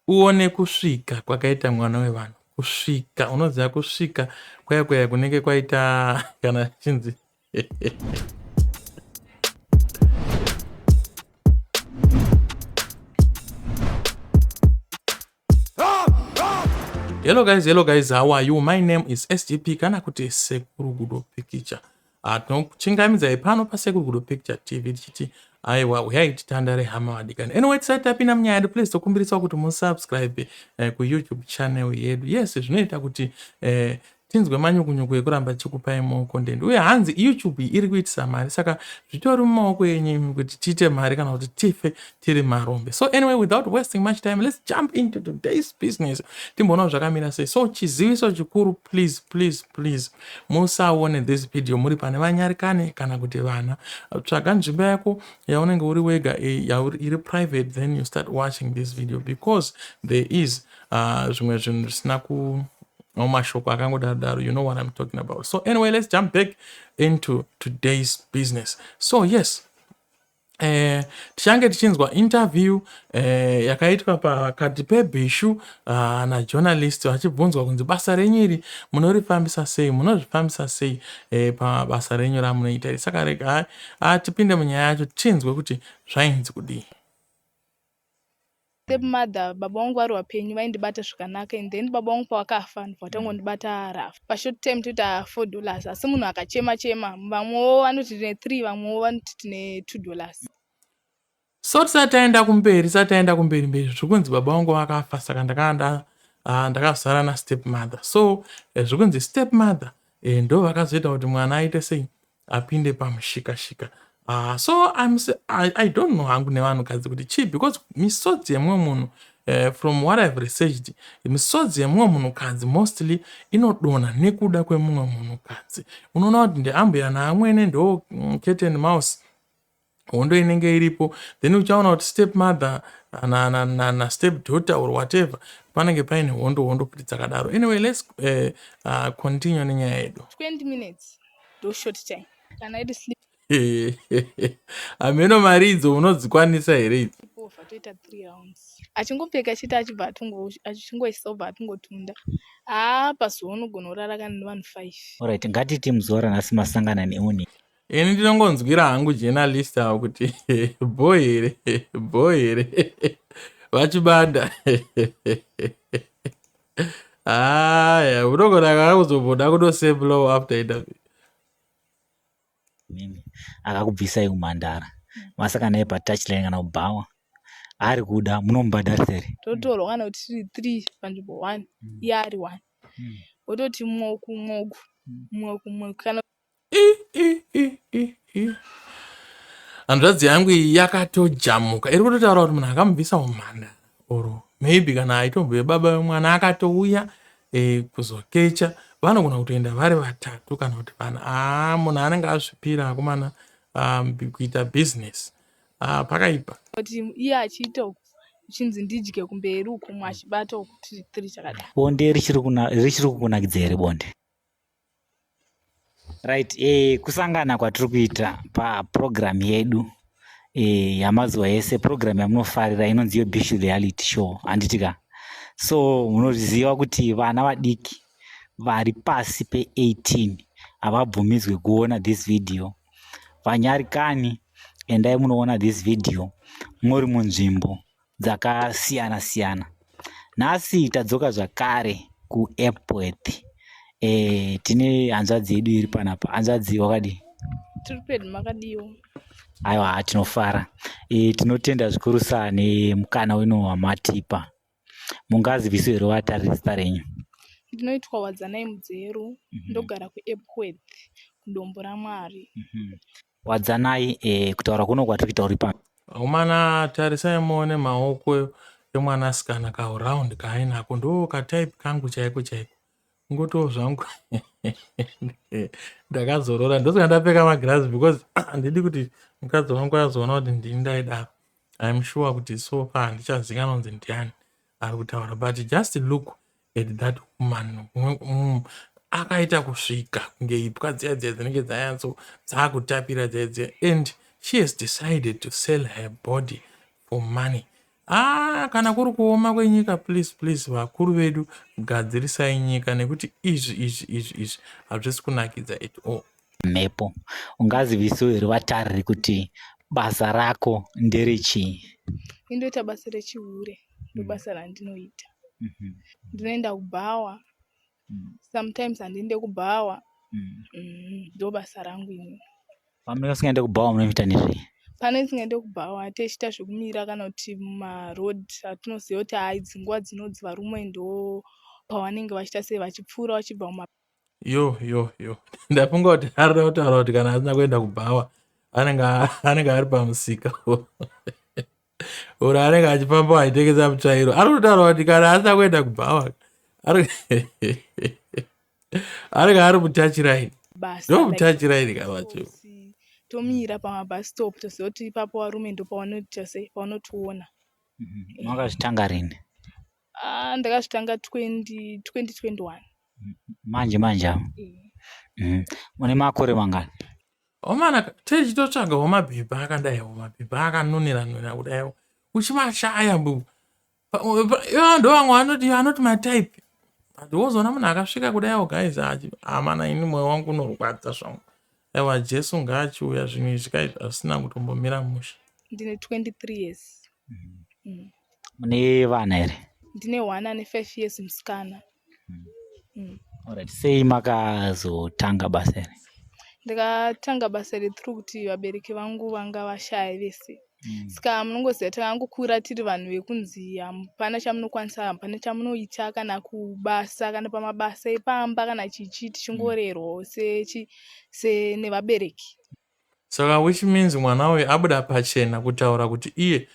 Uone kusvika kwakaita mwana wevanhu. Kusvika, unoziva kusvika kwaya kwaya kunenge kwaita kana chinzi Hello guys, hello guys, how are you? My name is SGP kana kuti Sekuru Gudo Pikicha. Ah, tinokuchingamidzai pano paSekuru Gudo Picture TV tichiti aiwa huyai titandare hama vadikani. Anyway, tisati tapinda munyaya yedu, please tokumbirisawo kuti musubscribe kuYouTube channel yedu. Yes, zvinoita kuti tinzwe manyukunyuku ekuramba tichikupai more content. Uye hanzi YouTube iyi iri kuitisa mari, saka zvitori mumaoko enyu imi kuti tiite mari kana kuti tife tiri marombe. So anyway, without wasting much time, let's jump into today's business. Timboonawo zvakamira sei. So chiziviso chikuru, please, please, please, musaone this video muri pane vanyarikani kana kuti vana. Tsvaga nzvimbo yako yaunenge uri wega, iri private, then you start watching this video because there is zvimwe zvinhu zvisina ku mashoko akangodaro daro. You know what I'm talking about. So anyway, let's jump back into today's business. So yes, tichange tichinzwa interview yakaitwa pakati pebhishu najournalist vachibvunzwa kunzi basa renyu iri munorifambisa sei, munozvifambisa sei pabasa renyu ramunoita iri. Saka rega tipinde munyaya yacho tinzwe kuti zvainzi kudii. Stepmother baba vangu vari vapenyu vaindibata zvakanaka, and then baba vangu pavakafa ndobva vatangondibata rafu. Pashort time toita $4, asi munhu akachema chema vamwewo vanoti tine 3, vamwewo vanoti tine $2. So tisati taenda kumberi, tisati taenda kumberi mberi, zviri kunzi baba vangu vakafa, saka ndakazara nastepmother. So zviri kunzi stepmother ndo vakazoita kuti mwana aite sei, apinde pamushikashika. So I don't know hangu nevanhukadzi kuti chii, because misodzi yemumwe munhu, from what I've researched, misodzi yemumwe munhukadzi mostly inodonha nekuda kwemumwe munhukadzi. Unoona kuti ndeambuya naamwene ndo cat and mouse, hondo inenge iripo. Then uchaona kuti step mother na step daughter or whatever, panenge paine hondo hondo kuti dzakadaro. Anyway, let's continue nenyaya yedu. 20 minutes ndo short time kana iri sleep. Hameno mari idzo munodzikwanisa here idzi? Over toita 3 rounds, achingopfeka chete, achibva achingoisa, obva atongotunda. Haa, pazuva unogona kurara kana nevanhu 5. Alright, ngatiti muzuva ranhasi masangana nemunhu Ini ndinongonzwira hangu journalist avo kuti boy here, boy here vachibanda. Haya, unogona kana kuzomboda kundoseplow after interview. Mimi akakubvisai kumhandara, masangana naye patouchline kana kubhawa, ari kuda, munomubhadharisa here? Totorwa kana kuti tiri 3 panzvimbo 1, iye ari 1, wototi mwoku mwoku mwoku mwoku kana Hanzvadzi yangu iyi yakatojamuka, iri kutotaura kuti munhu akamubvisa umhandara, or maybe kana aitombove baba vemwana akatouya kuzokecha, vanogona kutoenda vari vatatu kana kuti vana. Aa, munhu anenge azvipira akomana kuita business. Pakaipa. Kuti iye achiita uku, uchinzi ndidye kumberi uku, umwe achibata uku, tiri tiri chakadai. Bonde richiri kukunakidza here bonde? Right, kusangana kwatiri kuita paprogram yedu yamazuva ese, program yamunofarira inonzi yo Bishu Reality Show, handiti ka? So munoziva kuti vana vadiki vari pasi pe18 havabvumidzwe kuona this video. Vanyarikani, endai munoona this video muri munzvimbo dzakasiyana siyana. Nhasi tadzoka zvakare kuEpworth. Tine hanzvadzi yedu iri panapa. Hanzvadzi, wakadii? Tiri pedu, makadiwo? Aiwa, tinofara. Tinotenda zvikurusa nemukana uno wamatipa. Mungaziviso here vatariri zita renyu? Ndinoitwa Wadzanai Mudzeru, ndogara kuEpworth, kuDombo raMwari. Wadzanai, kutaura kuno kwatiri kuita uri pa Akomana, tarisai muone maoko emwanasikana, kauround kaainako, ndo katype kangu chaiko chaiko. Kungotiwo zvangu ndakazorora, ndosaka ndapfeka magirazi, because handidi kuti mukadzi wangu azoona kuti ndini ndaidaro. I'm sure kuti so far handichazikanwa kunzi ndiani ari kutaura, but just look at that woman. Akaita kusvika kunge ipwa dziya dziya dzinenge dzanyatso dzaakutapira dziya dziya, and she has decided to sell her body for money. Ah, kana kuri kuoma kwenyika, please, please, vakuru vedu, gadzirisai nyika, nekuti izvi izvi izvi izvi hazvisi kunakidza at all. Mhepo, ungazivisawo here vatariri kuti basa rako nderechii? Indoita basa rechihure, ndobasa randinoita. Ndinoenda kubhawa, sometimes handiende kubhawa. Ndo basa rangu ini. Pamunenge musingaende kubhawa, munoita nezvei? Pane tisingaende kubhawa, tichiita zvekumira kana kuti mumaroad atinoziva kuti hai, idzi nguva dzinodzi varume ndo pavanenge vachiita sei, vachipfuura vachibva muma Yo yo yo, ndafunga kuti arida kutaura kuti kana asina kuenda kubhawa, anenge ari pamusika uri, anenge achifamba achitengesa mutsvairo. Ari kutaura kuti kana asina kuenda kubhawa, anenge ari mutachiraini. Basa. Ndo mutachiraini kavacho. Tomira pamabus stop, toziva kuti ipapo varume ndo pavanoita sei, pavanotiona. Makazvitanga rini? Ah, ndakazvitanga 20 2021. Manje manje avo? Eh. Mune makore mangani? Omana, tichitotsvagawo mabhebha akadaiwo, mabhebha akanonera nonera kudaiwo, uchimashaya bu. Ivo ndo vamwe vanoti matype, but wozoona munhu akasvika kudaiwo, guys, amana, ini mwoyo wangu unorwadza zvangu. Aiwa, Jesu ngaachiuya, zvinhu izvi kai hazvisina kutombomira mushe. Ndine 23 years. Mune vana here? Ndine one ane 5 years, musikana. Alright. Sei makazotanga basa iri? Ndakatanga basa iri through kuti vabereki vangu vanga vashaya vese. Saka munongoziva, takangokura tiri vanhu vekunzi hapana chamunokwanisa, hapana chamunoita, kana kubasa, kana pamabasa epamba, kana chichi, tichingorerwawo senevabereki. Saka which means mwana uyu abuda pachena kutaura kuti iye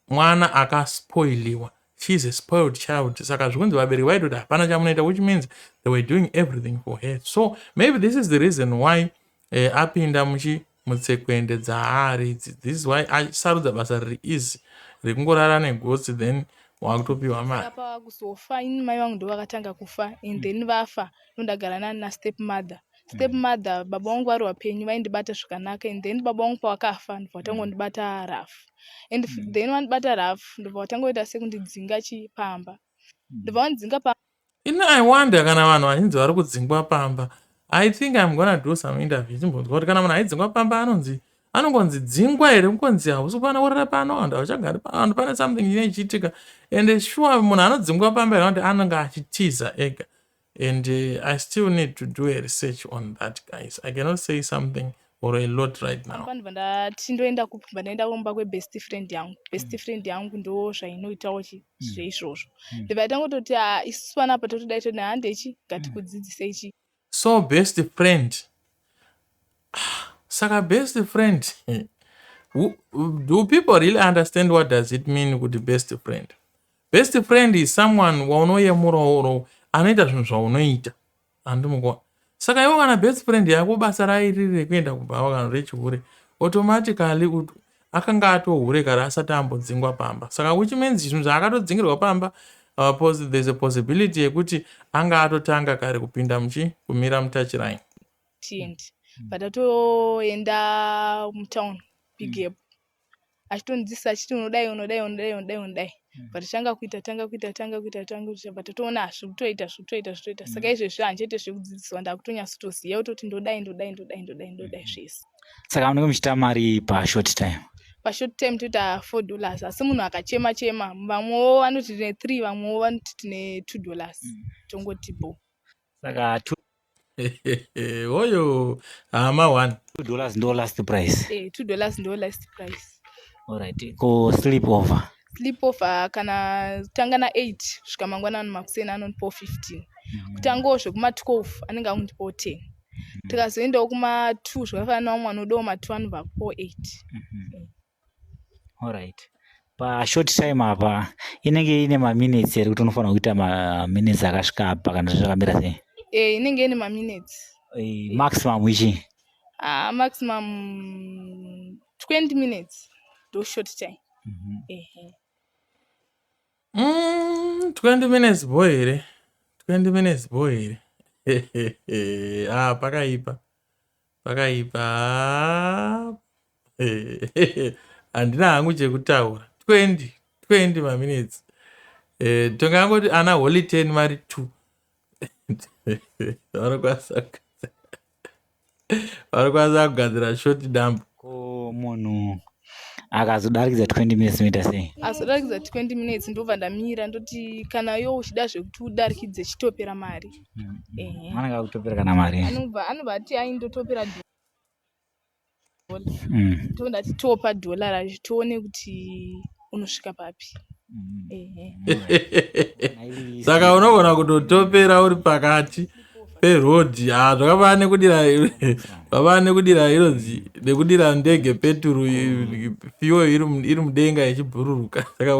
mwana akaspoiliwa. She is a spoiled child. Saka zvikunzi vabereki vaitoti hapana chamunoita, which means they were doing everything for her. So maybe this is the reason why apinda muchi mutsekwende dzaari idzi. This is why asarudza basa riri easy rekungorara negotsi, then wakutopiwa mari. Saka pakuzofa ini, mai vangu ndo vakatanga kufa, and then vafa, ndondagara nani nastep mother. Step mother, baba vangu vari vapenyu vaindibata zvakanaka, and then baba vangu pavakafa, ndobva vatangondibata rough, and then vandibata rough, ndobva vatangoita sekundidzinga chipamba, ndobva vandidzinga pamba. Ini I wonder, kana vanhu vachinzi vari kudzingwa pamba, I think I'm gonna do some interview timbonzwa kuti kana munhu aidzingwa pamba, anonzi anongonzi dzingwa here, kungonzi hausi kufanira kurara pano, vanhu hauchagari pano, pane something chinenge chichiitika? And sure, munhu anodzingwa pamba here, kuti anenge achitiza ega? And I still need to do a research on that, guys. I cannot say something or a lot right now. Ndobva ndati ndoenda kupi? Bva ndaenda kumba kwebest friend yangu. Best friend yangu ndo zvainoitawo chi zveizvozvo. Ndobva tangototi, "Ah, isusu panapa totodai, toti handechi, ngatikudzidzisei chi." So best friend, saka best friend, do people really understand what does it mean kuti best friend? Best friend is someone waunoyemurawo, anoita zvinhu zvaunoita, handimukuona? Saka iwo kana best friend yako basa rairi rekuenda kubhawa kana rechihure, automatically akanga atohure kare asati ambodzingwa pamba. Saka which means zvinhu zvaakatodzingirwa pamba, there's a possibility yekuti anga atotanga kare kupinda muchi kumira mutouchline. Tiendi. Bva tatoenda mutown, Big Gap, achitondidzidzisa achiti unodai, unodai, unodai, unodai, unodai. Bva tachanga kuita, tanga kuita, tanga kuita, tanga kuita. Bva tatoona zvikutoita, zvikutoita, zvikutoita. Saka izvezvi handichaite zvekudzidziswa, ndakutonyatsotoziva kutoti ndodai, ndodai, ndodai, ndodai, ndodai zvese. Saka munenge muchiita mari pashort time? Pashort time toita $4, asi munhu akachema chema, vamwewo vanoti tine 3, vamwewo vanoti tine $2, tongoti bo. Saka Oyo hama one. $2 ndo last price? Eh, $2 ndo last price. Alright, ko sleep over? Sleep over, kana tanga na8 kusvika mangwanani makuseni, anondipawo 15. Kutangawo zvekuma12 anenge akundipawo 10. Tikazoendawo kuma2, zvakafanana navamwe vanodawo ma2, anobva akupawo 8. Alright, pashort time apa inenge ine maminutes here, kuti unofanira kuita maminutes akasvika apa, kana zvakamira sei? E, inenge ine maminutes. Maximum ichi? Ah, maximum 20 minutes ndo short time. Ehe. 20 minutes bo here? 20 minutes bo here? Ah, pakaipa, pakaipa. Handina hangu chekutaura. 20. 20 maminutes. Eh, tongangoti ana holy 10 mari 2 vanokwanisa kugadzira short dump. Ko munhu akazodarikidza 20 minutes inoita sei? Azodarikidza 20 minutes ndobva ndamira ndoti kana iwe uchida zvekuti udarikidze chitopera mari. Ehe. Anenge akutopera kana mari. Anobva ati ai ndotopera dhola. Tondati topa dhola racho tione kuti unosvika papi. Ehe. Saka unogona kutotopera uri pakati perodhi. Ha, zvakafanana nekudira, zvakafanana nekudira inonzi nekudira ndege peturu, fuel iri mudenga ichibhururuka. Saka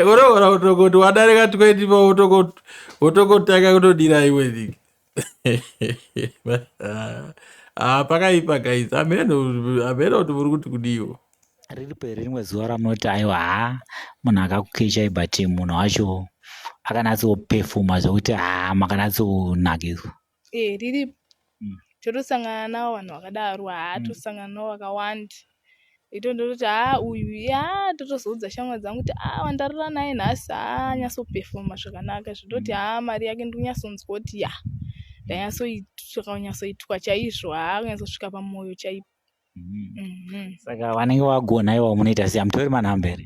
unogona kutongoti wadarika 20 pa wotongotanga kutodira iwe dhiki. Ah, pakaipa guys, hameno kuti muri kuti kudiwo. Riripo here rimwe zuva ramunoti aiwa haa munhu akakukechai but munhu wacho akanatsopefuma zvekuti haa makanatsonakidzwa? Riripo. Totosangana navo vanhu vakadaro, haa tosangana navo vakawanda. Ito ndototi haa uyu yaa, totozoudza shamwari dzangu kuti haa wandarara naye nhasi haa anyatsopefoma zvakanaka. Zvototi haa mari yake ndinyatsonzwa kuti ya ndanyatsoitwa chaizvo, haa kunyatsosvika pamoyo chaipo. Saka vanenge vagona ivo munoita sei? Hamutori manhamba here?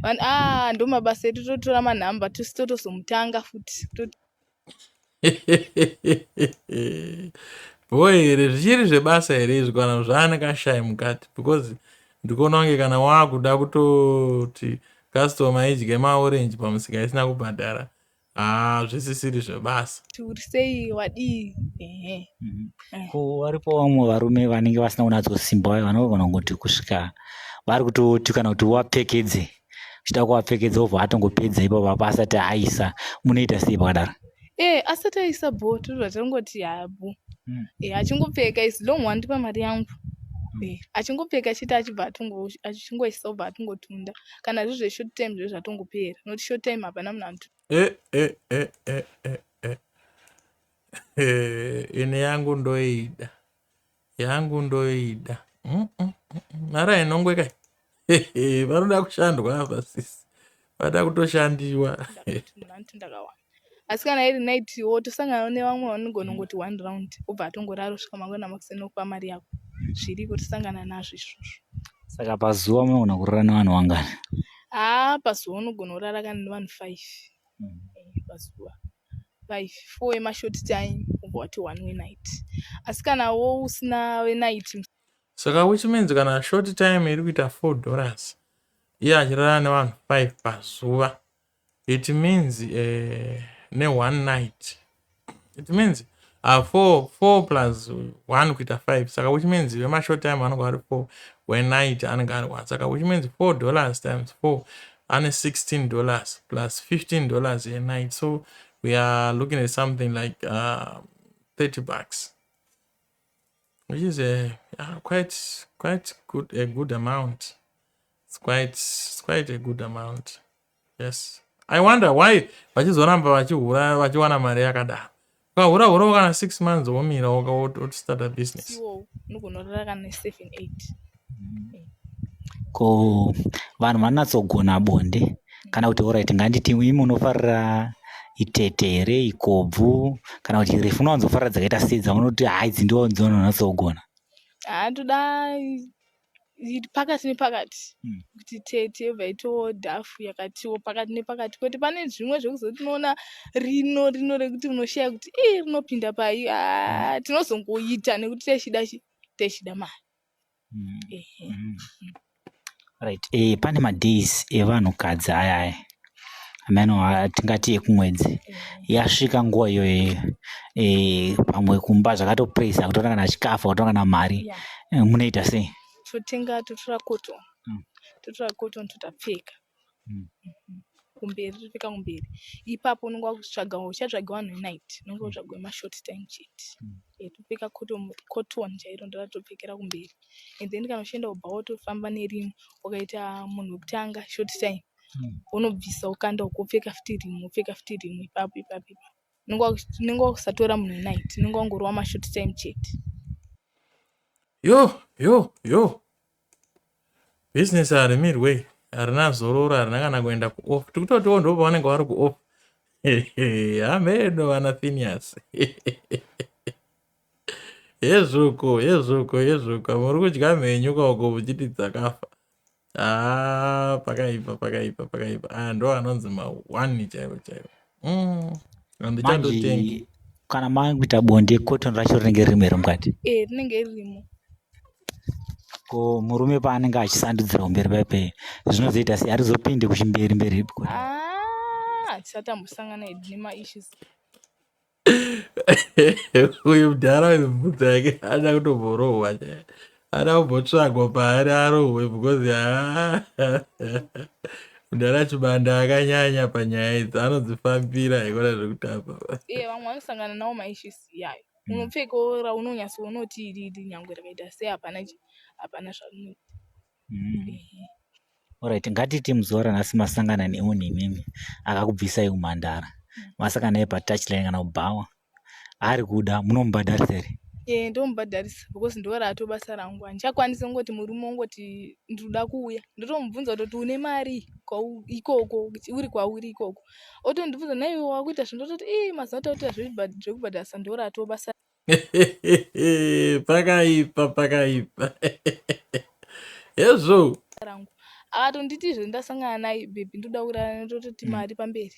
Ndo mabasa edu, totora manhamba tusi totozomutanga futi. Boy here, zvichiri zvebasa here izvi kana zvaanenge mukati? Because ndikuona kunge kana wakuda kutoti customer idye maorenji pamusika isina kubhadhara, haa zvisisiri zvebasa. Uri sei, wadii? Ehe. Ko varipo vamwe varume vanenge vasina kunatsosimba vayo vanogona kungoti kusvika vari kutoti kana kuti wapfekedze, uchida kuvapfekedza wobva atongopedza ipapo apo asati aisa, munoita sei pakadaro? Asati aisa bho, tobva tangoti haa bho. Achingopfeka as long wandipa mari yangu. Achingopfeka chete achibva achingoisa obva atongotunda. Kana zviri zveshort time zvo zvatongopera. Nokuti short time hapana munhu anotu. Ini yangu ndoida. Yangu ndoida. Mari hainongwe kai. Vanoda kushandwa apa sisi. Vanoda kutoshandiwa. Munhu anotunda akawanda. Asi kana iri night wo tosangana nevamwe vanogona kungoti one round obva atongorara kusvika mangwana makuseni okupa mari yako. Zviriko, tosangana nazvo izvozvo. Saka pazuva munogona kurara nevanhu vangani? Haa, pazuva unogona kurara kana nevanhu 5. Pazuva 5, 4 emashort time ubva wati 1 wenight. Asi kana wo usina wenight. Saka which means kana short time iri kuita $4, iye achirara nevanhu 5 pazuva, it means ne one night, it means 4 4 plus 1 kuita 5. Saka which means vemashort time vanenge vari 4, wenight anenge ari 1. Saka which means $4 times 4 ane $16 plus $15 a night. So we are looking at something like $30, which is a quite good, a good amount. It's quite a good amount. Yes, I wonder why vachizoramba vachihura vachiwana mari yakadaro. Ukahura hura kana 6 months womira wotostart business. Iwo unogona kurara kana 7 8. Ko vanhu vanonatsogona bonde kana kuti alright nganditi imi munofarira itete here, ikobvu kana kuti refu? Unowanzofarira dzakaita sei dzaunoti hai idzi ndo dzinonatsogona? Haa, toda iri pakati nepakati, kuti tete yobva itowo dhafu yakatiwo pakati nepakati, kwete pane zvimwe zvekuzoti unoona rino rino rekuti unoshaya kuti ii rinopinda pai. Haa, tinozongoita nekuti techida mari. Ehe. Right, pane madays evanhukadzi aya aya ameno tingati ekumwedzi. Yasvika nguva iyoyo, pamwe kumba zvakatopresa, kutora kana chikafu, kutora kana mari, munoita sei? Totenga, totora cotton. Totora cotton totapfeka kumberi, topfeka kumberi ipapo. Unonga wakutsvaga, uchatsvaga vanhu venight, unonga utsvaga wemashort time chete. Topfeka cotton chairo ndoratopfekera kumberi, and then kana uchienda kubhawa wotofamba nerimwe. Ukaita munhu wekutanga short time, unobvisa ukanda ukopfeka futi rimwe, wopfeka futi rimwe ipapo ipapo ipapo. Unenge wakusatora munhu wenight, unenge wangorova mashort time chete. Yo yo yo. Business harimirwe, harina zororo, harina kana kuenda kuoff. Tikutotiwo ndo pavanenge vari kuoff. Hameno vana Phineas. Hezvoko, hezvoko, hezvoko. Muri kudya mhenyu kauko muchiti dzakafa. Haa, pakaipa, pakaipa, pakaipa. Aya ndo anonzi ma1 chaivo chaivo. Handichatotengi. Manje kana makuita bonde, cotton racho rinenge ririmo here mukati? E, rinenge ririmo. Ko murume paanenge achisandudzira kumberi paipai, zvinozoita sei? Harizopinde kuchimberi mberi? Ah, tisati tambosangana hedu nemaissues. Uyu mudhara uyu mibvunzo yake ada kutomborohwa chaiye. Ada kumbotsvagwa paari arohwe because haa, mudhara Chibanda akanyanya panyaya idzi, anodzifambira ikona zvekutamba. Iye vamwe vanosangana nawo maissues iyayo. Unopfekawo raunonyatsoona kuti iri nyangwe rakaita sei, hapana hapana zvarinoita. Alright, ngatiti muzuva ranhasi masangana nemunhu imimi akakubvisai umhandara, masangana naye patouchline kana kubhawa, ari kuda, munomubhadharisa here? E, ndomubhadharisa because ndo rato basa rangu. Handichakwanisi kungoti murume ungoti ndinoda kuuya, ndotomubvunza kutoti une mari ikoko uri kwauri ikoko, otondibvunza naiwe wakuita zvo, ndototi ii mazuva atakuita zvekubhadharisa ndo rato basa. Pakaipa, pakaipa. Hezvo. Rangu. Akatonditizve ndasangana naye, "Baby, ndoda kurara," ndototi mari pamberi.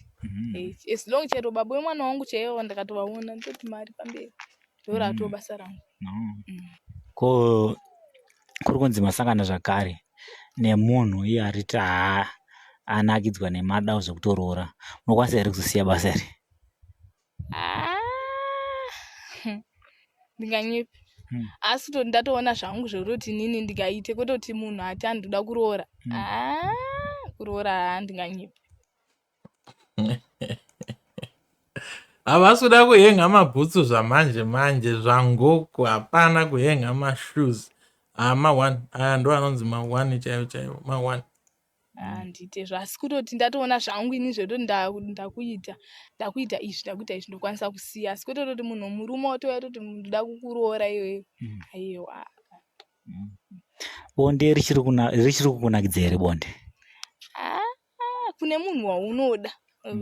As long chero baba wemwana wangu chaivo ndakatovaona, ndototi mari pamberi, ndo rato basa rangu. Ko kuri kunzi masangana zvakare nemunhu iye ariti haa, anakidzwa nemada zvekutoroora, munokwanisa here kuzosiya basa iri? Ah, ndinganyepi? Asi to ndatoona zvangu zvekutoti inini ndikaite, kwetoti munhu ati andoda kuroora. Ah, kuroora handinganyepi. Havasi kuda kuhenga mabhutsu zvamanje manje zvangoku, hapana kuhenga mashoes. Ma1 aya ndo anonzi ma1 chaivo chaivo, ma1. Handite zvo, asi kutoti ndatoona zvangu ini zvekutoti ndakuita izvi, ndakuita izvi, ndokwanisa kusiya. Asi kwete kutoti munhu murume otouya toti ndoda kukuroora iwewe, aiwa. Bonde richiri kukunakidza here bonde? Ah, kune munhu waunoda.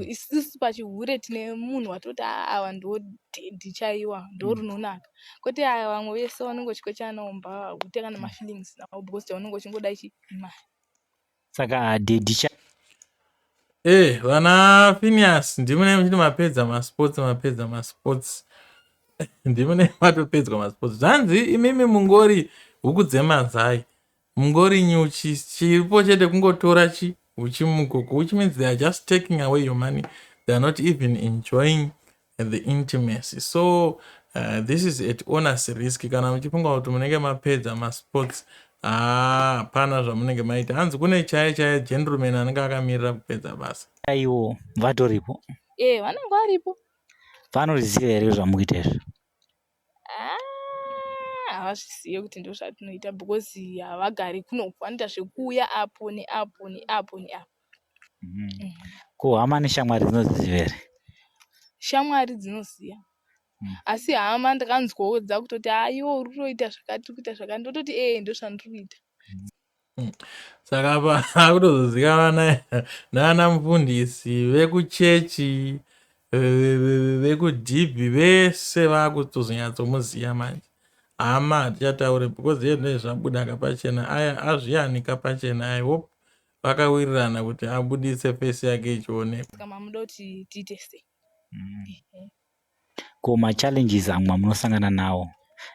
Isusu pachihure tine munhu watoti awa ndo daddy chaiwa, ndo runonaka, kwete aya vamwe vese vanonge uchikochana umba haute kana mafeelings navo because chaunenge uchingoda ichi imari. Saka daddy cha Eh, vana Phineas, ndimune muchiti mapedza masports, mapedza masports. Ndimune matopedzwa masports. Zvanzi imimi mungori huku dzemazai, mungori nyuchi, chiripo chete kungotora chi uchi mukoko, which means they are just taking away your money. They are not even enjoying the intimacy. So this is at owner's risk. Kana muchifunga kuti munenge mapedza masports, hapana zvamunenge maita. Hanzi kune chaiye chaiye gentleman anenge akamirira kupedza basa. Aiwo vatoripo? E, vanenge varipo. Vanoriziva here zvamukuita izvi? Ah, havazvizive kuti ndo zvatinoita because havagari kunoku, vanoita zvekuuya apo neapo neapo neapo. Ko hama neshamwari dzinoziva here? Shamwari dzinoziva, asi hama ndakanzwawo dzakutoti aiwo uri kutoita zvakati, uri kuita zvakati, ndototi ee, ndo zvandiri kuita. Saka apa akutozozikanwa nana mufundisi vekuchechi, vekudhibhi, vese vakutozonyatsomuziva manje. Hama hatichataure because iye zvinenge zvabuda pachena, aya azviyanika pachena. I hope vakawirirana kuti abudise face yake ichionekwa. Saka mamuda kuti tiite sei? Ko machallenges amwe amunosangana nawo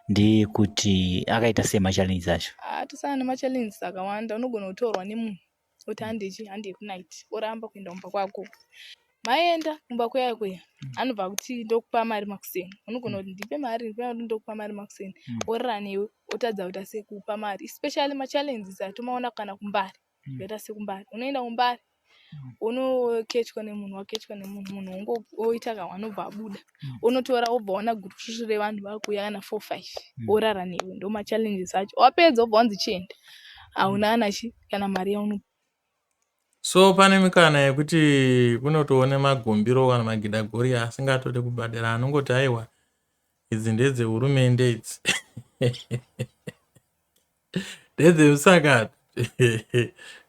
ndeyekuti akaita sei machallenges acho? Tosangana nemachallenges akawanda. Unogona kutorwa nemunhu oti handechi, handei kunight, oramba kuenda kumba kwako. Maenda kumba kuya kuya, anobva kuti ndokupa mari makuseni. Unogona kuti ndipe mari, ndipe mari, ndokupa mari makuseni, orara newe, otadza kuita sekupa mari. Especially machallenges atomaona kana kumbari, zvakaita sekumbari, unoenda kumbari unokechwa nemunhu, wakechwa nemunhu, munhu oita kamwe anobva abuda, unotora wobva waona gurususu revanhu vakuuya kana 4 5, orara newe. Ndo machallenges acho. Wapedza wobva wanzi chienda, hauna kana chi kana mari yauno. So pane mikana yekuti kunotoone magombiro kana magidagori asingatodi kubhadhara, anongoti aiwa, idzi ndedzehurumende, idzi ndedzemusakato.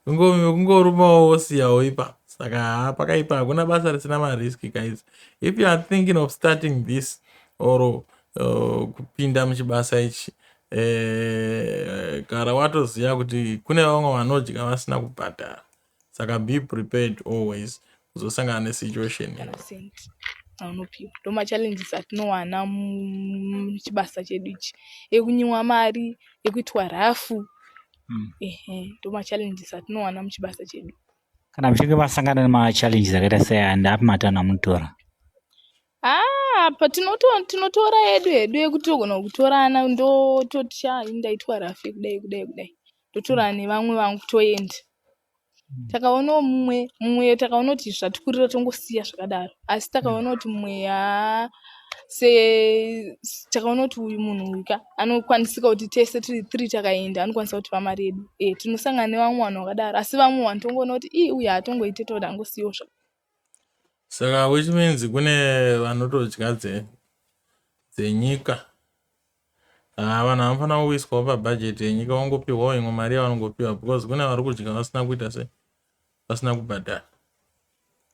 Kungorumawo wosiyawo ipa. Saka haa, pakaipa, hakuna basa risina marisk, guys. If you are thinking of starting this or kupinda muchibasa ichi, gara watoziva kuti kune vamwe vanodya vasina kubhadhara. Saka be prepared always kuzosangana nesituation. Kana cent aunopiwa. Ndo machallenges atinowana muchibasa chedu ichi, ekunyimwa mari, ekuitwa rafu. Ehe, ndo machallenges atinowana muchibasa chedu. Kana muchinge masangana nemachallenges akaita seaya, ndeapi matanho amunotora? Ah, pa tinotora yedu hedu yekuti togona kutorana, ndototi, "Sha, ini ndaitwa rafu kudai, kudai, kudai." Ndotorana nevamwe vangu, toenda. Takaonawo mumwe, takaona kuti zvatikurira, tongosiya zvakadaro. Asi takaona kuti mumwe haa, se takaona kuti uyu munhu uyu ka anokwanisika kuti tese tiri three takaenda, anokwanisa kutipa mari yedu. Tinosangana nevamwe vanhu vakadaro, asi vamwe vanhu tongoona kuti ii, uyu haatongoiti, toda angosiyiwo. Saka which means kune vanotodya dzenyika. Ha, vanhu vanofanira kuiswawo pabhajeti yenyika, vangopiwawo imwe mari yavanongopiwa, because kune vari kudya vasina kuita se vasina kubhadhara.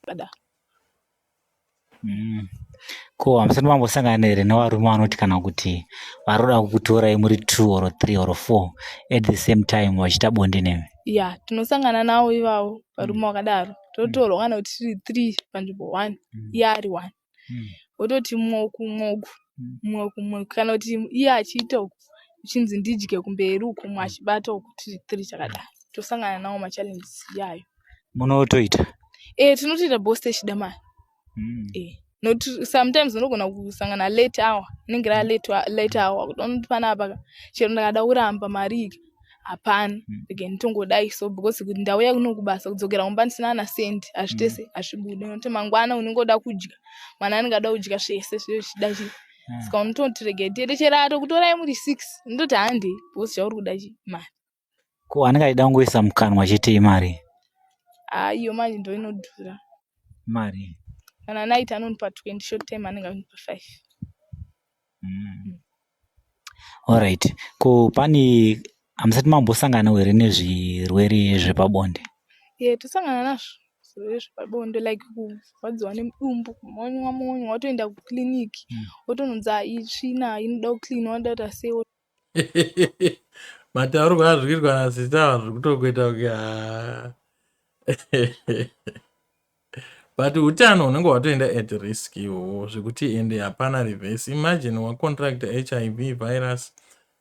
Zvakadaro. Ko hamusati mambosangana here nevarume vanoti kana kuti vari kuda kukutorai muri two or three or four at the same time vachiita bonde nemi? Ya, tinosangana navo ivavo varume vakadaro. Totorwa kana kuti tiri three panzvimbo one, iye ari one, wototi mumwe uku, mumwe uku, mumwe uku, mumwe uku, kana kuti iye achiita uku, uchinzi ndidye kumberi uku, mumwe achibata uku, tiri three chakadaro. Tosangana nawo machallenges iyayo. Munotoita? E, tinotoita boss, techida mari. E, nokuti sometimes unogona kusangana late hour, inenge raa late hour, kuti unoti panapa chero ndakada kuramba mari iyi hapana, rege nditongodai so, because kuti ndauya kuno kubasa, kudzokera kumba ndisina na sendi hazvitese, hazvibudi, nokuti mangwana unenge uda kudya, mwana anenge ada kudya, zvese zviro zvichida chii. Saka unototi rege tiende, chero atokutorai muri six, unototi handei, because chauri kuda chi mari. Ko anenge achida kungoisa mukanwa chete, imari? Haa, iyo manje ndo inodhura. Mari? Kana night anonipa 20, short time anenge anonipa 5. Alright, ko pane hamusati mambosanganawo here nezvirwere zvepabonde? Ye, tosangana nazvo zvirwere zvepabonde, like kurwadziwa nemudumbu, kumonywa monywa, watoenda kukliniki, wotononzi itsvina, inoda kucleanwa, wanoda kuita sei. Mataurwo azviri kuitwa nasista, zviri kutokuita kunge ha, but utano hunenge hwatoenda at risk ihwohwo zvekuti ende hapana reverse. Imagine wacontracta HIV virus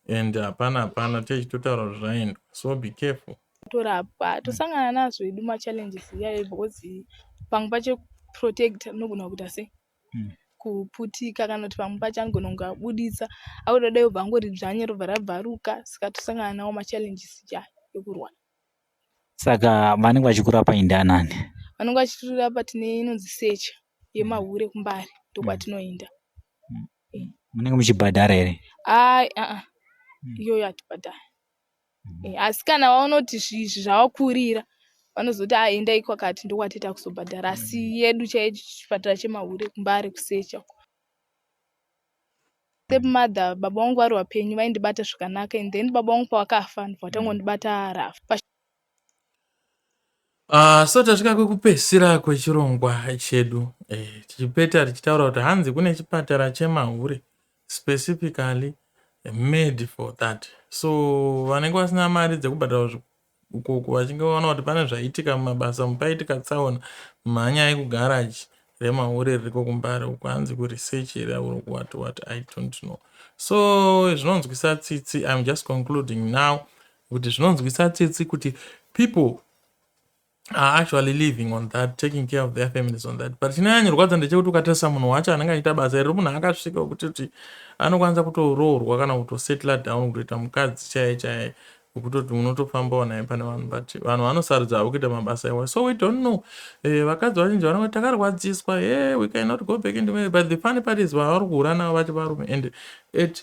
and hapana techitotaura kuti zvaendwa. So be careful. Torapwa, tosangana nazvo hedu machallenges iyayo, because pamwe pacho protect unogona kuita sei, kuputika, kana kuti pamwe pacho anogona kunge abuditsa akuda dai ubva angori dzvanye, robva rabvaruka. Saka tosangana nawo machallenges iyayo ekurwara. Saka vanenge vachikurapa indanani? Vanenge vachitirapa, tine inonzi secha yemahure kuMbare, ndokwatinoenda. Munenge muchibhadhara here? Ai, aa, iyoyo hatibhadhari. Asi kana vaona kuti izvi zvavakurira, vanozoti, "A, endai kwakati," ndokwatita kuzobhadhara. Asi yedu chaicho, chipatara chemahure kuMbare, kusecha. Stepmother, baba vangu vari vapenyu vaindibata zvakanaka, and then baba vangu pavakafa, ndobva vatangondibata rafu. So tasvika kwekupedzisira kwechirongwa chedu, tichipeta tichitaura kuti hanzi kune chipatara chemahure specifically made for that. So vanenge vasina mari dzekubhadhara ukoko, vachinge vaona kuti pane zvaitika mumabasa, mupaitika tsaona, mhanyai kugaraji remahure ririko kuMbare uko, hanzi kuresearch here or what what, I don't know. So zvinonzwisa tsitsi. I'm just concluding now kuti zvinonzwisa tsitsi kuti people are actually living on that, taking care of their families on that. But chinonyanyirwadza ndechekuti ukatarisa munhu wacho anenge achiita basa iri, munhu akasvika wekutoti anokwanisa kutoroorwa kana kutosettle down, kutoita mukadzi chaiye chaiye, wekutoti unotofambawo naye pane vanhu, but vanhu vanosarudza havo kuita mabasa iwayo. So we don't know. Vakadzi vazhinji vanongoti takarwadziswa, he, we cannot go back into marriage. But the funny part is vavari kuhura navo vacho varume, and at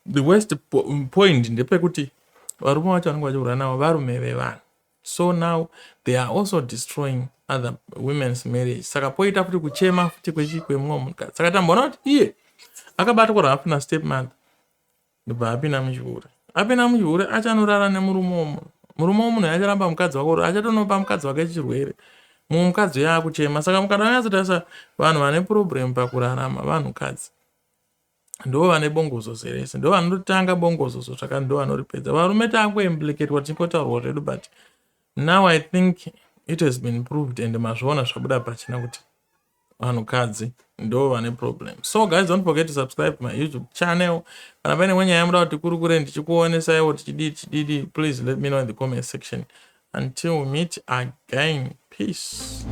the worst point ndepekuti varume vacho vanenge vachihura navo varume vevanhu. So now they are also destroying other women's marriage. Saka poita futi kuchema futi kwemumwe munhukadzi. Saka tamboona kuti iye akabatwa rafu nastep mother, ndobva apinda muchihure. Apinda muchihure, achanorara nemurume womunhu. Murume womunhu acharamba mukadzi wako, achatonopa mukadzi wake chirwere, mumwe mukadzi uyo akuchema. Saka mukada kunyatsotarisa, vanhu vane problem pakurarama vanhukadzi, ndo vane bongozozo rese, ndo vanotanga bongozozo, zvaka ndo vanoripedza. Varume takuimplicatwa tichingotaurwa zvedu, but now I think it has been proved and mazviona, zvabuda pachena kuti vanhukadzi ndo vane problem. So guys, don't forget to subscribe to my YouTube channel. Kana paine imwe nyaya yamuda kuti kurukure, ndichikuonesaiwo, tichidii tichididi, please let me know in the comment section. Until we meet again, peace.